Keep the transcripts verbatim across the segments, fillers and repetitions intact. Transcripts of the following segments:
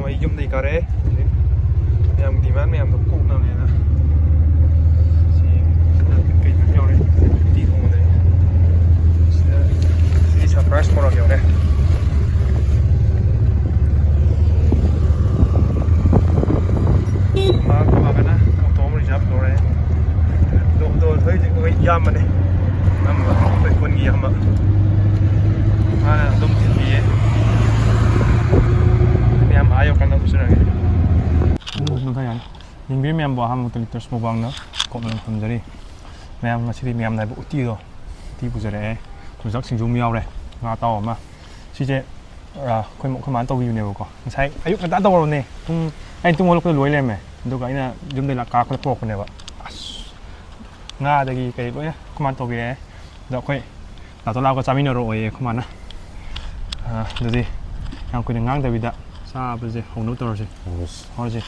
ꯑꯩ ꯌꯨꯝꯗꯒꯤ ꯀꯥꯔꯛꯑꯦ꯫ ꯃꯌꯥꯝꯒꯤ ꯗꯤꯃꯥꯟ ꯃꯌꯥꯝꯗꯣ ꯀꯣꯛꯅꯕꯅꯦꯅ꯫ ꯁꯤ ꯁꯤꯗ ꯀꯩꯅꯣ ꯌꯥꯎꯔꯦ, ꯎꯇꯤ ꯊꯣꯡꯕꯗꯅꯦ꯫ ꯁꯤꯗ ꯁꯤꯗꯤ ꯁꯔꯄ꯭ꯔꯥꯏꯁ ꯄꯨꯔꯛ ꯌꯥꯎꯔꯦ꯫ ꯃꯥ ꯃꯥꯒꯅ ꯑꯣꯇꯣ ꯑꯃ ꯔꯤꯖꯥꯕ ꯇꯧꯔꯦ꯫ ꯑꯗꯣ ꯑꯣꯇꯣ ꯊꯧꯔꯤꯁꯦ ꯑꯩꯈꯣꯏ ꯏꯌꯥꯝꯕꯅꯦ꯫ ꯏꯌꯥꯝꯕ, ꯑꯩꯈꯣꯏ ꯈꯨꯟꯒꯤ ꯏꯌꯥꯝꯕ꯫ ꯃꯥꯅ ꯑꯗꯨꯝ ꯊꯤꯟꯕꯤꯌꯦ꯫ ꯃꯌꯥꯝ ꯑꯥ ꯌꯧꯔꯀꯥꯟꯗ ꯎꯠꯆꯔꯒꯦ꯫ ꯑꯗꯨꯝ ꯊꯝ ꯌꯥꯅꯤ꯫ ꯌꯦꯡꯕꯤꯔꯤ ꯃꯌꯥꯝꯕꯨ ꯑꯍꯥꯟꯕ ꯃꯛꯇꯗ ꯂꯤꯇꯔꯁ ꯃꯨꯛꯕꯥꯡꯅ ꯀꯣꯛꯅꯅ ꯈꯨꯔꯨꯝꯖꯔꯤ꯫ ꯃꯌꯥꯝ ꯉꯁꯤꯗꯤ ꯃꯌꯥꯝꯅ ꯍꯥꯏꯕ ꯎꯇꯤꯗꯣ, ꯎꯇꯤ ꯄꯨꯖꯔꯛꯑꯦ꯫ ꯌꯣꯡꯆꯥꯛ ꯁꯤꯡꯖꯨ ꯑꯃ ꯌꯥꯎꯔꯦ, ꯉꯥ ꯑꯇꯥꯎꯕ ꯑꯃ꯫ ꯁꯤꯁꯦ, ꯑ, ꯑꯩꯈꯣꯏ, ꯑꯩꯈꯣꯏ ꯃꯥꯅ ꯇꯧꯕꯤꯕꯅꯦꯕꯀꯣ꯫ ꯉꯁꯥꯏ ꯑꯌꯨꯛ ꯉꯟꯇꯥ ꯇꯧꯔꯕꯅꯦ꯫ ꯄꯨꯡ, ꯑꯩꯅ ꯇꯨꯝ ꯍꯧꯒꯠꯂꯛꯄꯗ ꯂꯣꯏ ꯂꯩꯔꯝꯃꯦ꯫ ꯑꯗꯨꯒ ꯑꯩꯅ ꯌꯨꯝꯗꯩ ꯂꯥꯛ-, ꯀꯥꯔꯛꯄꯗ ꯄꯨꯔꯛꯄꯅꯦꯕ꯫ ꯑꯁ! ꯉꯥꯗꯒꯤ ꯀꯩ ꯂꯣꯏꯅ ꯑꯩꯈꯣꯏ ꯃꯥꯅ ꯇꯧꯕꯤꯔꯛꯑꯦ꯫ ꯑꯗꯣ ꯑꯩꯈꯣꯏ ꯅꯥꯇꯣꯟ ꯂꯥꯛꯄ ꯆꯥꯃꯤꯟꯅꯔꯛꯑꯣꯌꯦ ꯑꯩꯈꯣꯏ ꯃꯥꯅ꯫ ꯑ, ꯑꯗꯨꯗꯤ ꯌꯥꯝ ꯀꯨꯏꯅ ꯉꯥꯡꯗꯕꯤꯗ ꯆꯥꯕꯁꯦ ꯍꯧꯅꯕ ꯇꯧꯔꯁꯦ꯫ ꯍꯧꯔꯁꯤ꯫ ꯍꯧꯔꯁꯦ꯫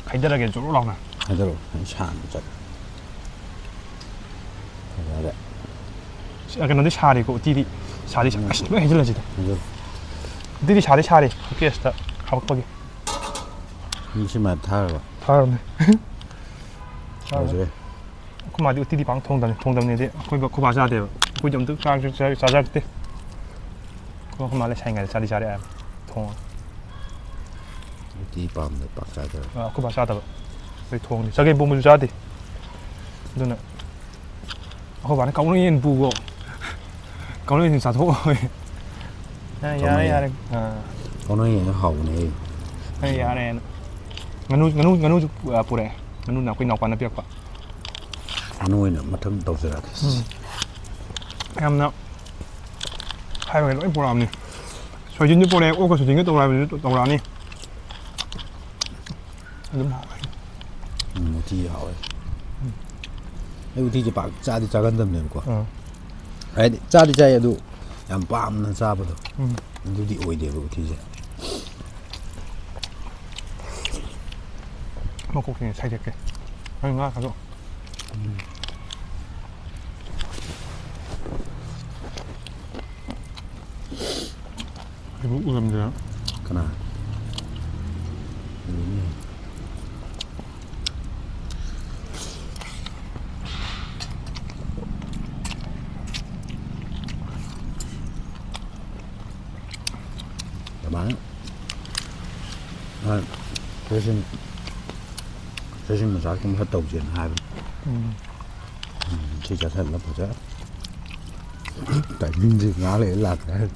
ꯈꯥꯏꯗꯔꯒꯦ ꯖꯣꯔ ꯂꯥꯎꯅ꯫ ꯈꯥꯏꯗꯔꯛꯑꯣ꯫ ꯑꯩ ꯁꯥꯡꯅ ꯆꯠ-, ꯐꯖꯔꯦ꯫ ꯁꯤ, ꯑ, ꯀꯩꯅꯣꯗꯤ ꯁꯥꯔꯦꯀꯣ, ꯎꯇꯤꯗꯤ ꯁꯥꯗꯤ ꯁꯥ-, ꯎꯝ꯫ ꯑꯁ, ꯂꯣꯏ ꯍꯩꯖꯤꯜꯂꯁꯤꯗ꯫ ꯍꯩꯖꯤꯜꯂꯨ꯫ ꯎꯇꯤꯗꯤ ꯁꯥꯗꯤ ꯁꯥꯔꯦ, ꯒ꯭ꯌꯥꯁꯇ ꯍꯥꯞꯄꯛꯄꯒꯤ꯫ ꯎꯝ, ꯁꯤ ꯃꯌꯥꯝ ꯊꯥꯔꯕ? ꯊꯥꯔꯕꯅꯦ꯫ ꯍꯧꯖꯤꯛ꯫ ꯑꯩꯈꯣꯏ ꯃꯥꯗꯤ ꯎꯇꯤꯗꯤ ꯄꯥꯛ ꯊꯣꯡꯗꯕꯅꯤ, ꯊꯣꯡꯗꯕꯅꯤꯗꯤ ꯑꯩꯈꯣꯏ ꯕ-, ꯑꯩꯈꯣꯏ ꯕꯥ ꯆꯥꯗꯦꯕ꯫ ꯑꯩꯈꯣꯏꯗꯤ ꯑꯝꯇ ꯆꯥ-, ꯆꯥ-, ꯆꯥꯖꯔꯛꯇꯦ꯫ ꯑꯩꯈꯣꯏ ꯃꯥ ꯂꯩꯁꯥꯏꯉꯩꯗ ꯆꯥꯗꯤ ꯆꯥꯔꯛꯑꯦ ꯊꯣꯡꯉꯒ꯫ ꯎꯇꯤ ꯄꯥꯝꯗ ꯄꯥꯛ ꯆꯥꯗꯕ꯫ ꯑ, ꯑꯩꯈꯣꯏ ꯕꯥ ꯆꯥꯗꯕ꯫ ꯑꯩ ꯊꯣꯡꯗꯦ꯫ ꯆꯒꯦꯝ ꯄꯣꯝꯕꯁꯨ ꯆꯥꯗꯦ꯫ ꯑꯗꯨꯅ ꯑꯩꯈꯣꯏ ꯕꯥꯅ ꯀꯥꯎꯅ ꯌꯦꯟ ꯄꯨꯒꯣ꯫ ꯀꯥꯎꯅ ꯌꯦꯟ ꯆꯥꯊꯣꯛꯑꯣ꯫ ꯑ, ꯌꯥꯔꯦ, ꯀꯥꯎꯅ ꯌꯦꯟ꯫ ꯌꯥꯔꯦ꯫ ꯑ꯫ ꯀꯥꯎꯅ ꯌꯦꯟ ꯍꯥꯎꯕꯅꯦ꯫ ꯑ, ꯌꯥꯔꯦꯅ꯫ ꯉꯥꯅꯨ, ꯉꯥꯅꯨ, ꯉꯥꯅꯨꯁꯨ ꯄꯨ-, ꯑ, ꯄꯨꯔꯛꯑꯦ꯫ ꯉꯥꯅꯨꯅ ꯑꯩꯈꯣꯏ ꯏꯅꯥꯎꯄꯥꯅ ꯄꯤꯔꯛꯄ꯫ ꯉꯥꯅꯨ ꯑꯣꯏꯅ ꯃꯊꯪ ꯇꯧꯖꯔꯛꯑꯒꯦ꯫ ꯎꯝ꯫ ꯌꯥꯝꯅ ꯍꯥꯏꯔꯒ ꯂꯣꯏ ꯄꯨꯔꯛꯑꯕꯅꯤ꯫ ꯁꯣꯏꯖꯤꯟꯁꯨ ꯄꯨꯔꯛꯑꯦ, ꯑꯣꯛꯀ ꯁꯣꯏꯖꯤꯟꯒ ꯇꯧꯔꯛꯑꯕꯁꯨ ꯇꯧꯔꯛꯑꯅꯤ꯫ ꯑꯗꯨꯝ ꯍꯥꯎꯋꯦ꯫ ꯎꯝ, ꯎꯇꯤ ꯍꯥꯎꯋꯦ꯫ ꯎꯝ꯫ ꯑꯩ ꯎꯇꯤꯁꯦ ꯄꯥꯛ ꯆꯥꯗꯤ ꯆꯥꯒꯟꯗꯕꯅꯦꯕꯀꯣ꯫ ꯎꯝ꯫ ꯍꯥꯏꯗꯤ ꯆꯥꯗꯤ ꯆꯥꯏ, ꯑꯗꯨ ꯌꯥꯝ ꯄꯥꯝꯅ ꯆꯥꯕꯗꯣ ꯎꯝ꯫ ꯑꯗꯨꯗꯤ ꯑꯣꯏꯗꯦꯕ ꯎꯇꯤꯁꯦ꯫ ꯃꯀꯣꯛꯁꯤꯅ ꯁꯥꯏꯗꯠꯀꯦ꯫ ꯅꯪ ꯉꯥ ꯊꯥꯗꯣꯛꯑꯣ꯫ ꯎꯝ꯫ ꯍꯩꯕꯨꯛ ꯎꯔꯝꯗ꯭ꯔꯦ꯫ ꯀꯅꯥ? ꯑꯗꯨꯃꯥꯏꯅ ꯗ꯭ꯔꯦꯁꯤꯡ ꯗ꯭ꯔꯦꯁꯤꯡ ꯃꯆꯥ ꯁꯨꯝ ꯈꯔ ꯇꯧꯁꯦꯅ ꯍꯥꯏꯕꯅꯤ꯫ ꯎꯝ꯫ ꯎꯝ, ꯁꯤ ꯆꯥꯁꯜꯂ ꯐꯖ ꯇꯥꯏꯃꯤꯡꯁꯦ ꯉꯥꯏꯍꯥꯛ ꯂꯩꯔ ꯂꯥꯛꯀꯦ ꯍꯥꯏ꯫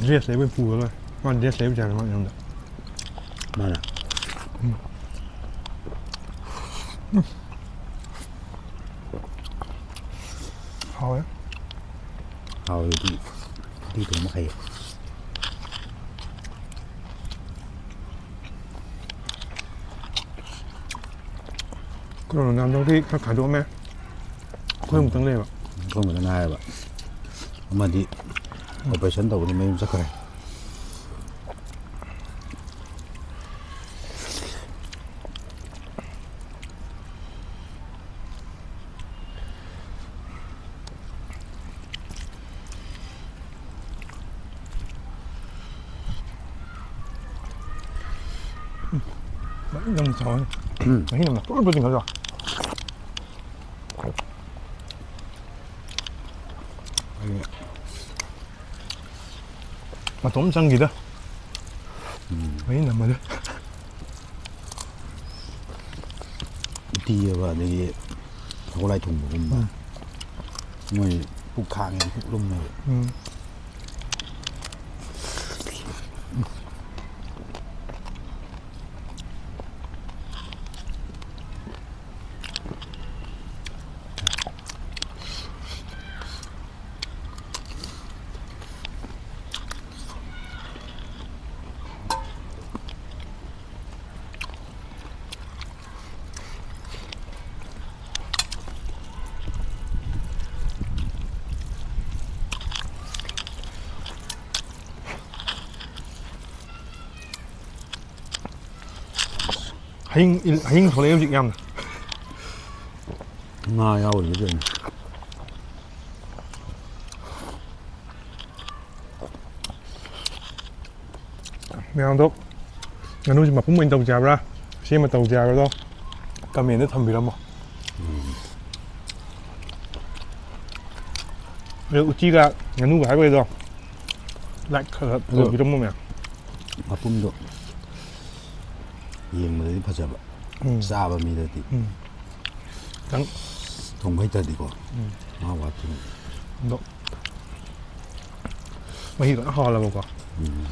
ꯗ꯭ꯔꯦꯁ ꯂꯩꯕꯩ ꯄꯨꯔ ꯂꯣꯏꯔꯦ꯫ ꯃꯥ ꯗ꯭ꯔꯦꯁ ꯂꯩꯕ ꯆꯥꯅꯤ ꯃꯥ ꯌꯨꯝꯗ꯫ ꯃꯥꯅ꯫ ꯎꯝ꯫ ꯍꯥꯎꯋꯦ꯫ ꯍꯥꯎꯋꯦꯗꯤ ꯎꯇꯤ ꯊꯣꯡꯕ ꯍꯩ꯫ ꯀꯣꯔꯣꯅꯥꯗꯒꯤ ꯈꯔ ꯈꯥꯏꯗꯣꯛꯑꯝꯃꯦ꯫ ꯑꯩꯈꯣꯏ ꯑꯃꯨꯛꯇꯪ ꯂꯩꯌꯦꯕ꯫ ꯑꯩꯈꯣꯏ ꯑꯃꯨꯛꯇꯪ ꯉꯥꯏꯔꯦꯕ꯫ ꯑꯃꯗꯤ operation ꯇꯧꯕꯗ ꯃꯌꯨꯝ ꯆꯠꯈ꯭ꯔꯦ꯫ ꯃꯍꯤ ꯅꯝ ꯆꯥꯎꯋꯦ꯫ ꯎꯝ꯫ ꯃꯍꯤ ꯅꯝꯅ ꯄꯨꯔ ꯄꯨꯔ ꯆꯤꯡꯈꯠꯂꯣ꯫ ꯑꯩ ꯃꯇꯣꯝ ꯆꯪꯈꯤꯗ꯫ ꯎꯝ꯫ ꯃꯍꯤ ꯅꯝꯃꯗꯤ꯫ ꯎꯇꯤ ꯍꯥꯏꯕ, ꯑꯗꯒꯤ ꯁꯒꯣꯜꯍꯋꯥꯏ ꯊꯣꯡꯕꯒꯨꯝꯕ꯫ ꯎꯝ꯫ ꯃꯣꯏ ꯄꯨꯛ ꯈꯥꯡꯉꯦ, ꯄꯨꯛ ꯂꯨꯝꯃꯦꯕ꯫ ꯎꯝ꯫ ꯍꯌꯤꯡ ꯏꯜ-, ꯍꯌꯤꯡ ꯊꯣꯛꯂꯛꯑꯦ ꯍꯧꯖꯤꯛ ꯌꯥꯝꯅ꯫ ꯉꯥ ꯌꯥꯎꯔꯤꯕ ꯀꯩꯅꯣ? ꯃꯌꯥꯝꯗꯣ ꯉꯥꯅꯨꯁꯤ ꯃꯄꯨꯝ ꯑꯣꯏꯅ ꯇꯧꯁꯦ ꯍꯥꯏꯕ꯭ꯔꯥ, ꯁꯦꯝꯃ ꯇꯧꯁꯦ ꯍꯥꯏꯕ꯭ꯔꯥꯗꯣ ꯀꯃꯦꯟꯗ ꯊꯝꯕꯤꯔꯝꯃꯣ꯫ ꯑꯗꯣ ꯎꯇꯤꯒ ꯉꯥꯅꯨꯒ ꯍꯥꯏꯕꯈꯩꯗꯣ ꯂꯥꯏꯛ ꯈꯔ ꯈꯔ ꯑꯗꯣ ꯇꯧꯕꯤꯔꯝꯃꯣ ꯃꯌꯥꯝ꯫ ꯃꯄꯨꯝꯗꯣ ꯌꯦꯡꯕꯗꯗꯤ ꯐꯖꯕ, ꯎꯝ꯫ ꯆꯥꯕ ꯃꯤꯗꯗꯤ ꯎꯝ꯫ ꯈꯤꯇꯪ ꯊꯣꯡꯕ ꯍꯩꯇ꯭ꯔꯗꯤꯀꯣ ꯃꯍꯥꯎ ꯋꯥꯠꯇꯣꯏꯅꯤ꯫ ꯑꯗꯣ ꯃꯍꯤ ꯐꯖꯅ ꯍꯥꯜꯂꯕꯀꯣ꯫ ꯎꯝ꯫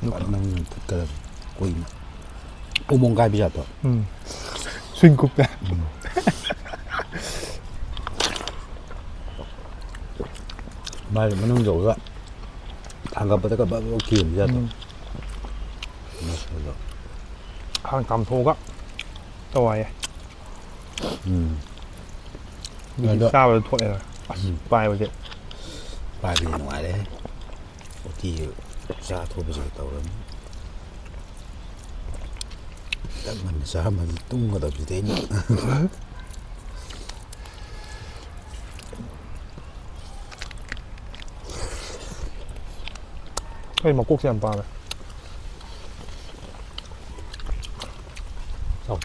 ꯑꯗꯨꯒ ꯐꯖꯅ ꯐꯨꯠꯀꯗꯕꯅꯤ ꯀꯨꯏꯅ꯫ ꯎꯃꯣꯡ ꯀꯥꯏꯕ ꯖꯥꯠꯇꯣ꯫ ꯎꯝ꯫ ꯁ꯭ꯋꯤꯡ ꯀꯨꯞꯇ꯫ ꯃꯥꯒꯤ ꯃꯅꯨꯡ ꯌꯧꯔꯒ ꯊꯥꯡꯒꯠꯄꯗꯒ ꯕꯛ ꯕꯛ ꯀꯦꯟꯕ ꯖꯥꯠꯇꯣ꯫ ꯎꯝ꯫ ꯃꯁꯜꯗꯣ꯫ ꯍꯥꯟꯅ ꯀꯥꯝꯊꯣꯛꯑꯒ ꯇꯧ ꯍꯥꯏꯌꯦ꯫ ꯎꯝ꯫ ꯑꯗꯨꯗꯤ ꯑꯗꯣ ꯆꯥꯕꯗ ꯊꯣꯛꯑꯦꯗꯅ꯫ ꯑꯁ, ꯎꯝ꯫ ꯄꯥꯏꯕꯁꯦ꯫ ꯄꯥꯏꯕꯗꯤ ꯅꯨꯡꯉꯥꯏꯔꯦ꯫ ꯎꯇꯤ ꯆꯥ ꯊꯣꯛꯄꯁꯤꯒ ꯇꯧꯔꯅꯤ꯫ ꯈꯤꯇꯪ ꯉꯟꯅ ꯆꯥꯔꯝꯃꯗꯤ ꯇꯨꯝꯒꯗꯕꯁꯤꯗꯤ ꯑꯩꯅ꯫ ꯑꯩ ꯃꯀꯣꯛꯁꯦ ꯌꯥꯝ ꯄꯥꯝꯃꯦ꯫ ꯆꯥꯎ꯫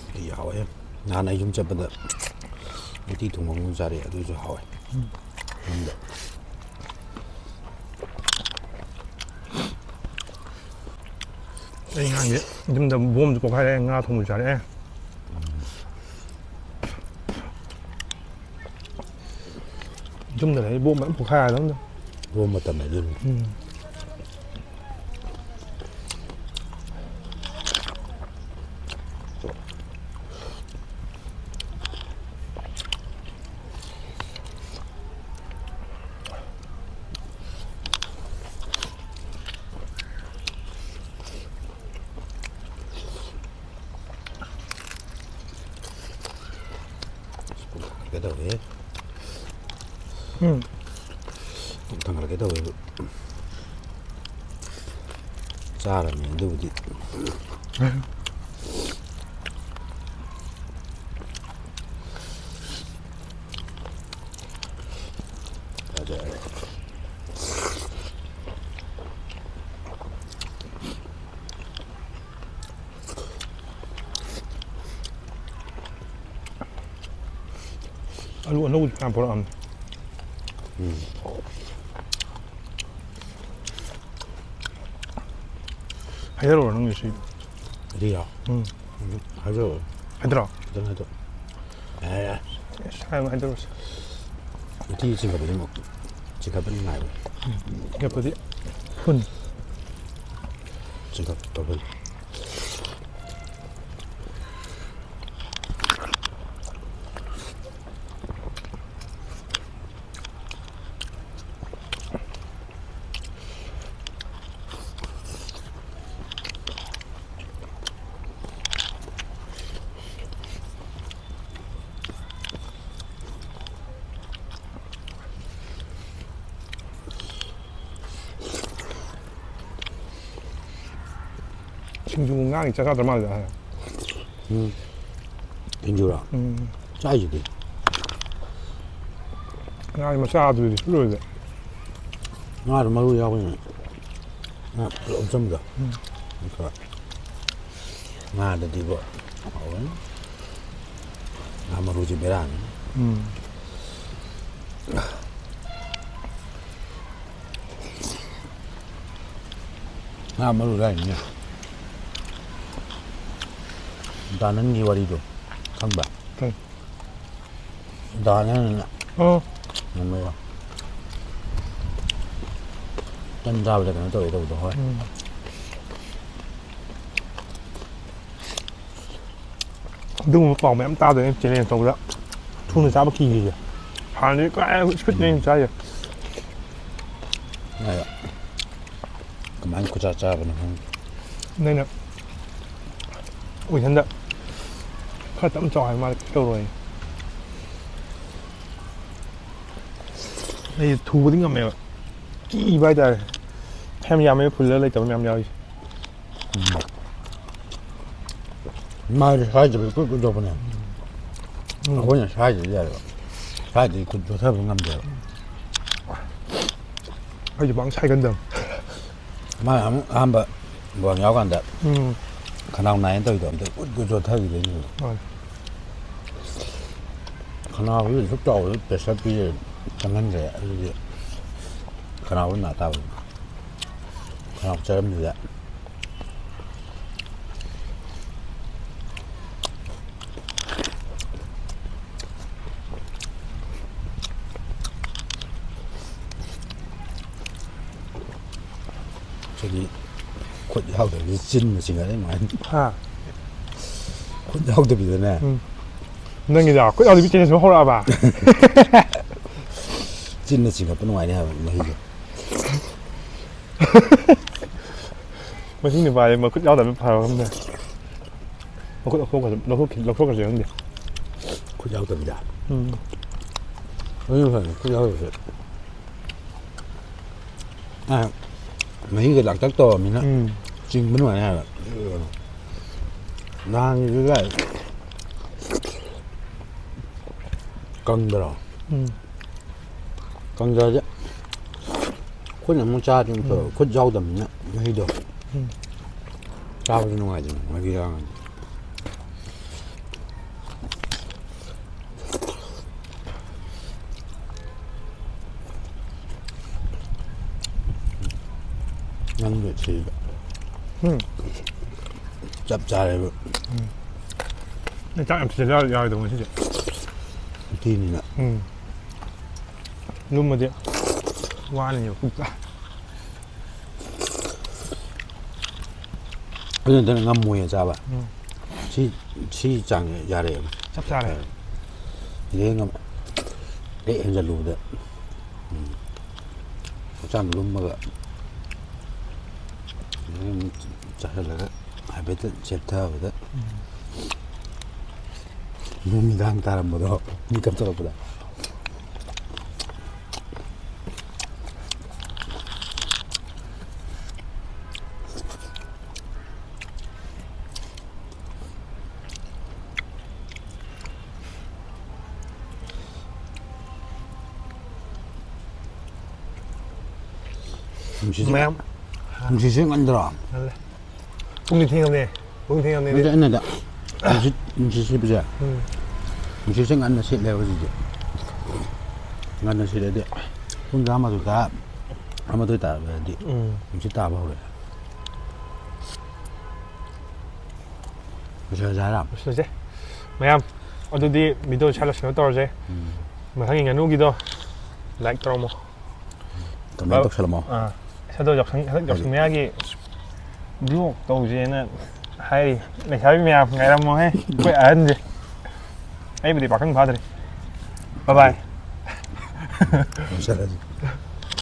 ꯎꯇꯤ ꯍꯥꯎꯋꯦ꯫ ꯅꯍꯥꯟ ꯑꯩ ꯌꯨꯝ ꯆꯠꯄꯗ ꯎꯇꯤ ꯊꯣꯡꯕ ꯑꯃ ꯆꯥꯔꯛꯑꯦ, ꯑꯗꯨꯁꯨ ꯍꯥꯎꯋꯦ꯫ ꯌꯨꯝꯗ꯫ ꯑꯩ ꯉꯔꯥꯡꯁꯦ ꯌꯨꯝꯗ ꯕꯣꯝꯁꯨ ꯄꯣꯛꯈꯥꯏꯔꯛꯑꯦ, ꯉꯥ ꯊꯣꯡꯕꯁꯨ ꯆꯥꯔꯛꯑꯦ꯫ ꯌꯨꯝꯗ ꯂꯩ ꯕꯣꯝ ꯃꯌꯥꯝ ꯄꯣꯛꯈꯥꯏꯔꯗꯕꯅꯤ꯫ ꯂꯣꯛ ꯃꯇꯝ ꯍꯥꯏꯗꯣꯏꯅꯤ꯫ ꯎꯝ꯫ ꯀꯩꯗꯧꯔꯦ? ꯎꯝ꯫ ꯊꯥꯡꯒꯠꯂꯛꯀꯦ ꯇꯧꯋꯦꯕ꯫ ꯆꯥꯔꯕꯅꯤ ꯑꯗꯨꯕꯨꯗꯤ꯫ ꯐꯖꯔꯦ꯫ ꯑꯂꯨ ꯑꯅꯧꯕꯁꯨ ꯌꯥꯝ ꯄꯨꯔꯛꯑꯝꯅꯦ꯫ ꯎꯝ꯫ ꯍꯥꯏꯗꯔꯛꯑꯣ ꯅꯪꯒꯤ ꯁꯤ꯫ ꯑꯗꯨꯏꯔꯣ? ꯎꯝ꯫ ꯎꯝ, ꯍꯥꯏꯗꯔꯛꯑꯣ꯫ ꯍꯥꯏꯗꯔꯛꯑꯣ? ꯈꯤꯇꯪ ꯍꯥꯏꯗꯔꯛꯑꯣ꯫ ꯌꯥꯔꯦ, ꯌꯥꯔꯦ꯫ ꯑꯁ, ꯍꯥꯏꯔꯣ, ꯍꯥꯏꯗꯔꯛꯑꯣꯁꯦ꯫ ꯎꯇꯤ ꯆꯤꯡꯈꯠꯄꯗꯤ ꯑꯃꯨꯛ, ꯆꯤꯡꯈꯠꯄꯗꯤ ꯅꯨꯡꯉꯥꯏꯕꯅꯤ꯫ ꯆꯤꯡꯈꯠꯄꯗꯤ ꯐꯨꯟ꯫ ꯆꯤꯡꯈꯠ ꯇꯧꯕꯅꯤ꯫ ꯁꯤꯡꯖꯨ ꯉꯥꯒꯤ ꯆꯥꯛ ꯆꯥꯗ꯭ꯔ ꯃꯥꯜꯂꯦꯗ꯫ ꯎꯝ꯫ ꯁꯤꯡꯖꯨꯔꯣ? ꯎꯝ꯫ ꯆꯥꯏꯁꯤꯗꯤ꯫ ꯉꯥꯒꯤ ꯃꯆꯥꯗꯨꯗꯤ ꯁꯨ ꯂꯣꯏꯗꯦ꯫ ꯉꯥꯗꯣ ꯃꯔꯨ ꯌꯥꯎꯕꯅꯤꯅ꯫ ꯉꯥ ꯄꯨꯂꯞ ꯎꯞꯆꯟꯕꯗꯣ꯫ ꯎꯝ꯫ ꯑꯗꯨꯒ ꯉꯥꯗꯗꯤꯀꯣ ꯍꯥꯎꯕꯅꯤ꯫ ꯉꯥ ꯃꯔꯨꯁꯤ ꯕꯦꯔꯥꯅꯤ꯫ ꯎꯝ꯫ ꯉꯥ ꯃꯔꯨ ꯂꯥꯏꯅꯤꯅꯦ꯫ ꯗꯥꯅꯟꯒꯤ ꯋꯥꯔꯤꯗꯣ ꯈꯪꯕ꯭ꯔꯥ? ꯈꯪꯉꯤ꯫ ꯗꯥꯅꯟꯅ ꯑꯣ꯫ ꯅꯣꯡꯃ ꯇꯟ ꯆꯥꯕꯗ ꯀꯩꯅꯣ ꯇꯧꯋꯦ ꯇꯧꯕꯗꯣ, ꯍꯣꯏ꯫ ꯎꯝ꯫ ꯑꯗꯨꯒꯨꯝꯕ ꯄꯥꯎ ꯃꯌꯥꯝ ꯇꯥꯗꯣꯏꯅꯦ challenge ꯇꯧꯕꯗ꯫ ꯊꯨꯅ ꯆꯥꯕ ꯀꯤꯈꯤꯁꯦ꯫ ꯍꯥꯟꯅꯗꯤ ꯀꯥꯏ speed ꯅꯦ ꯆꯥꯏꯁꯦ꯫ ꯑꯗꯣ ꯀꯃꯥꯏꯅ ꯈꯨꯠꯆꯥ ꯆꯥꯕꯅꯣ ꯈꯪꯗꯦ꯫ ꯑꯗ ꯑꯩꯅ ꯑꯣꯏꯁꯟꯗ ꯈꯔ ꯇꯞꯅ ꯆꯥꯎ ꯍꯥꯏ ꯃꯥꯜꯂꯦ, ꯀꯩꯁꯨ ꯇꯧꯔꯣꯏ꯫ ꯑꯩ ꯊꯨꯕꯗꯤ ꯉꯝꯃꯦꯕ, ꯀꯤꯕ ꯍꯥꯏꯇꯥꯔꯦ꯫ ꯌꯥꯝ ꯌꯥꯝꯃꯦ ꯐꯨꯜꯂ ꯂꯩꯇꯕ ꯃꯌꯥꯝ ꯌꯥꯎꯔꯤꯁꯦ꯫ ꯃꯥꯗꯤ ꯁ꯭ꯋꯥꯏꯗꯕꯨ ꯏꯀꯨꯏ ꯀꯨꯏꯗꯧꯕꯅꯦ꯫ ꯑꯩꯈꯣꯏꯅ ꯁ꯭ꯋꯥꯏꯗꯗꯤ ꯌꯥꯏꯕ, ꯁ꯭ꯋꯥꯏꯗꯗꯤ ꯈꯨꯠ ꯆꯣꯠꯊꯕ ꯉꯝꯗꯦꯕ꯫ ꯑꯩꯁꯨ ꯄꯥꯡ ꯁꯥꯏꯒꯟꯗꯕ꯫ ꯃꯥꯅ ꯑꯃꯨꯛ ꯑꯍꯥꯟꯕ ꯕꯣꯜ ꯌꯥꯎꯀꯥꯟꯗ ꯎꯝ ꯈꯅꯥꯎ ꯅꯥꯏꯅ ꯇꯧꯔꯤꯗꯣ ꯑꯝꯇ ꯎꯠ ꯎꯠ ꯆꯣꯠꯊꯈꯤꯗꯣꯏꯅꯦꯕ꯫ ꯍꯣꯏ꯫ ꯈꯅꯥꯎꯁꯤꯗ ꯁꯨꯛ ꯆꯥꯎꯕꯗ ꯄ꯭ꯔꯦꯁꯔ ꯄꯤꯔꯦ, ꯆꯪꯍꯟꯈ꯭ꯔꯦ꯫ ꯑꯗꯨꯗꯤ ꯈꯅꯥꯎꯗ ꯅꯥ ꯇꯥꯕꯅꯤ꯫ ꯈꯅꯥꯎ ꯆꯔꯝꯗꯨꯗ꯫ ꯁꯤꯗꯤ ꯈꯨꯠ ꯌꯥꯎꯗꯕꯤꯗ ꯆꯤꯟꯅ ꯆꯤꯡꯉꯗꯤ ꯅꯨꯡꯉꯥꯏꯅꯤ꯫ ꯍꯥ꯫ ꯈꯨꯠ ꯌꯥꯎꯗꯕꯤꯗꯅꯦ꯫ ꯎꯝ꯫ ꯅꯪꯒꯤꯗꯣ ꯈꯨꯠ ꯌꯥꯎꯗꯕꯤ ꯆꯦꯟꯖ ꯁꯨꯝ ꯍꯧꯔꯛꯑꯕ? ꯆꯤꯟꯅ ꯆꯤꯡꯈꯠꯄ ꯅꯨꯡꯉꯥꯏꯅꯤ ꯍꯥꯏꯕ ꯃꯍꯤꯁꯦ꯫ ꯃꯁꯤ ꯅꯨꯄꯥꯁꯦ ꯃꯈꯨꯠ ꯌꯥꯎꯗꯕꯅ ꯐꯔꯕ ꯈꯪꯗꯦ꯫ ꯃꯈꯨꯠ ꯂꯧꯊꯣꯛꯈ꯭ꯔꯁꯦ, ꯂꯧꯊꯣꯛꯈꯤ-, ꯂꯧꯊꯣꯛꯈ꯭ꯔꯁꯦ ꯈꯪꯗꯦ꯫ ꯈꯨꯠ ꯌꯥꯎꯗꯕꯤꯗ꯫ ꯎꯝ꯫ ꯑꯗꯨꯅ ꯐꯔꯦ, ꯈꯨꯠ ꯌꯥꯎꯗꯕꯤꯗ꯫ ꯑ, ꯃꯍꯤꯒ ꯂꯥꯡꯇꯛ ꯇꯧꯔꯕꯅꯤꯅ ꯎꯝ꯫ ꯆꯤꯡꯕ ꯅꯨꯡꯉꯥꯏꯅꯤ ꯍꯥꯏꯕ꯫ ꯅꯍꯥꯟꯒꯤꯗꯨꯒ ꯀꯪꯗ꯭ꯔꯣ? ꯎꯝ꯫ ꯀꯪꯗ꯭ꯔꯗꯤ ꯑꯩꯈꯣꯏꯅ ꯑꯃꯨꯛ ꯆꯥꯔꯗꯤ ꯑꯃꯨꯛ ꯐꯕ, ꯎꯝ꯫ ꯈꯨꯠ ꯌꯥꯎꯗꯕꯅꯤꯅ ꯃꯍꯤꯗꯣ ꯎꯝ꯫ ꯆꯥꯕꯁꯨ ꯅꯨꯡꯉꯥꯏꯗꯅ, ꯃꯍꯤ ꯌꯥꯎꯔꯒꯗꯤ꯫ ꯅꯪꯒꯤ ꯁꯤꯗ ꯎꯝ꯫ ꯆꯞ ꯆꯥꯔꯦꯕ꯫ ꯅꯪ ꯆꯥꯛ ꯌꯥꯝ ꯊꯤꯖꯤꯜꯂ ꯌꯥꯔꯣꯏꯗꯧꯕ ꯉꯁꯤꯗꯤ꯫ ꯎꯇꯤꯅꯤꯅ꯫ ꯎꯝ꯫ ꯂꯨꯝꯃꯗꯤ ꯋꯥꯅꯤꯕ ꯄꯨꯛꯇ꯫ ꯑꯗꯨ ꯅꯠꯇꯅ ꯉꯝꯃꯣꯏꯌꯦ ꯆꯥꯕ꯫ ꯎꯝ꯫ ꯁꯤ, ꯁꯤ ꯆꯥꯡꯁꯦ ꯌꯥꯔꯛꯑꯦꯕ꯫ ꯆꯞ ꯆꯥꯔꯦ꯫ ꯁꯤꯗꯩ ꯉꯝ-, ꯍꯦꯛ ꯍꯦꯟꯖꯜꯂꯨꯕꯗ, ꯎꯝ, ꯍꯛꯆꯥꯡ ꯂꯨꯝꯃꯒ ꯑꯗꯩ ꯑꯃꯨꯛ ꯆꯥꯁꯤꯜꯂꯒ ꯍꯥꯏꯐꯦꯠꯇ ꯆꯦꯞꯊꯕꯗ ꯅꯨꯃꯤꯗꯥꯡ ꯇꯥꯔꯝꯕꯗꯣ ꯃꯤꯀꯞ ꯊꯣꯛꯂꯛꯄꯗ꯫ ꯅꯨꯡꯁꯤꯠꯁꯦ ꯃꯌꯥꯝ꯫ ꯅꯨꯡꯁꯤꯠꯁꯦ ꯉꯟꯗ꯭ꯔꯣ? ꯉꯜꯂꯦ꯫ ꯄꯨꯡꯗꯤ ꯊꯦꯡꯉꯕꯅꯦ꯫ ꯄꯨꯡ ꯊꯦꯡꯉꯕꯅꯦ꯫ ꯅꯠꯇꯦ, ꯑꯩꯅ ꯍꯥꯏꯗꯤ ꯅꯨꯡꯁꯤꯠ, ꯅꯨꯡꯁꯤꯠ ꯁꯤꯠꯄꯁꯦ, ꯎꯝ꯫ ꯅꯨꯡꯁꯤꯠꯁꯦ ꯉꯟꯅ ꯁꯤꯠꯂꯦꯕ ꯍꯧꯖꯤꯛꯁꯦ꯫ ꯉꯟꯅ ꯁꯤꯠꯂꯗꯤ ꯄꯨꯡ ꯇꯔꯥꯃꯥꯊꯣꯏ, ꯇꯔꯥ, ꯇꯔꯥꯃꯥꯊꯣꯏ ꯇꯥꯔꯗꯤ ꯎꯝ꯫ ꯅꯨꯡꯁꯤꯠ ꯇꯥꯕ ꯍꯧꯔꯦ꯫ ꯂꯣꯏꯁꯤꯜꯂꯁꯦ ꯍꯥꯏꯔꯣ? ꯂꯣꯏꯁꯤꯜꯂꯁꯦ꯫ ꯃꯌꯥꯝ, ꯑꯗꯨꯗꯤ video ꯁ꯭ꯋꯥꯏ ꯂꯣꯏꯁꯤꯟꯅꯕ ꯇꯧꯔꯁꯦ꯫ ꯎꯝ꯫ ꯃꯊꯪꯒꯤ ꯉꯥꯅꯨꯒꯤꯗꯣ like ꯇꯧꯔꯝꯃꯣ꯫ Comment ꯇꯧꯁꯜꯂꯝꯃꯣ꯫ ꯑꯥ, ꯍꯟꯗꯛ ꯌꯥꯎꯁꯪ, ꯍꯟꯗꯛ ꯌꯥꯎꯁꯪ ꯃꯌꯥꯒꯤ vlog ꯇꯧꯁꯦꯅ ꯍꯥꯏꯔꯤ꯫ ꯂꯩꯁꯥꯕꯤ ꯃꯌꯥꯝ ꯉꯥꯏꯔꯝꯃꯣꯍꯦ, ꯑꯩꯈꯣꯏ ꯑꯍꯟꯁꯦ꯫ ꯑꯩꯕꯨꯗꯤ ꯄꯥꯈꯪ ꯐꯥꯗ꯭ꯔꯤ꯫ Bye bye꯫ ꯂꯣꯏꯁꯤꯜꯂꯁꯤ꯫